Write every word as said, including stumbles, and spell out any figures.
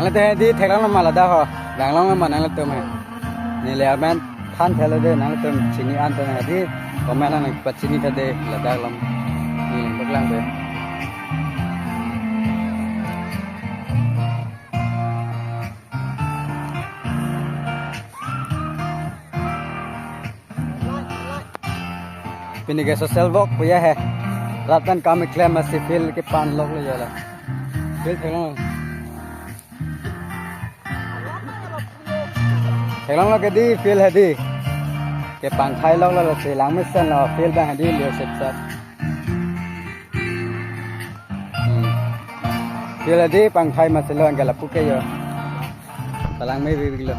Nanglitum hedi theklonglo ma ladak ho. Vang longlo ma nanglitum he. Neli amen than thelo de, nanglitum chini an tame hedi comment nangpachini tha de ladak along. Neli bak lang de. Pini ke social work puya he. Rat pen kam keklem masi field kepan loklo jo la. Field theklong. Theklonglo ke di field hedi. Kepangthai loklo, lasi langmesen lo field abang hedi liyo sip sap. Hmm. Field hedi pangthai masi lo anke lapu ke jo. Palangme bibik lo.